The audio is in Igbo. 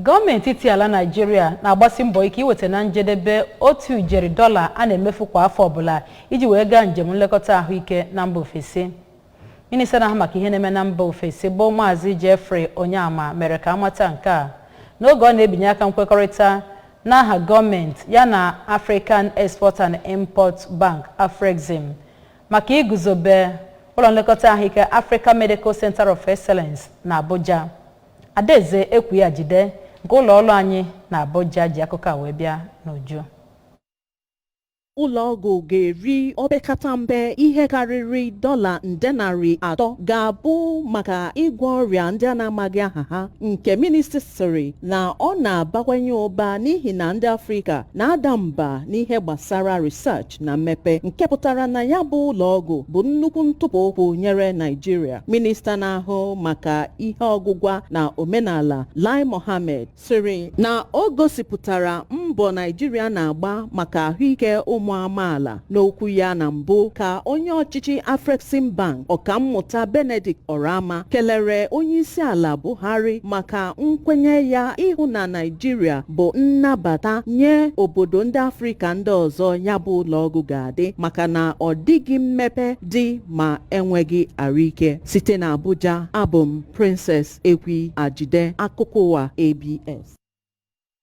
Gọọmenti etiti ala Naijiria na-agbasi mbọ ike iweta na njedebe $1 ijeri a na-emefu kwa afọ ọbụla iji wee gaa njem nlekọta ahụike na mba ofesi. Minista na-ahụ maka ihe na-eme na mba ofesi, bụ Maazị Jeffrey Onyeama, mere ka amata nke a n'oge ọ na-ebinye aka nkwekọrịta n'aha gọọmenti ya na African Export and Import Bank, Afrexim, maka iguzobe ụlọ nlekọta ahụike Africa Medical Center of Excellence na Abuja. Adaeze Ekwuyajide nke ụlọ ọrụ anyị na Abuja ji akụkọ a wee bịa n'uju. Ụlọọgwụ ga-eri opekata mpe ihe karịrị $300 million ga-abụ maka ịgwọ ọrịa ndị a na-amaghị aha ha, nke minista sịrị na ọ na-abawanye ụba n'ihi na ndị Afrịka na-ada mba n'ihe gbasara research na mmepe, nke pụtara na ya bụ ụlọọgwụ bụ nnukwu ntụpụ ụkwụ nyere Naijiria. Minista na-ahụ maka ihe ọgwụgwa na omenala, Lai Mohammed, sịrị na o gosipụtara mbọ Naijiria na-agba maka ahụike ụmụ amaala. N'okwu ya na mbụ ka onye ọchịchị Afrexim Bank, Ọkammụta Benedict Orama, kelere onye isi ala Buhari maka nkwenye ya ịhụ na Naijiria bụ nnabata nye obodo ndị Afrịka ndị ọzọ ya bụ ụlọọgwụ ga-adị, maka na ọ dịghị mmepe dị ma enweghị ahụike. Site na Abuja, abụ m Princess Ekwi Ajide, akụkọ ụwa ABS.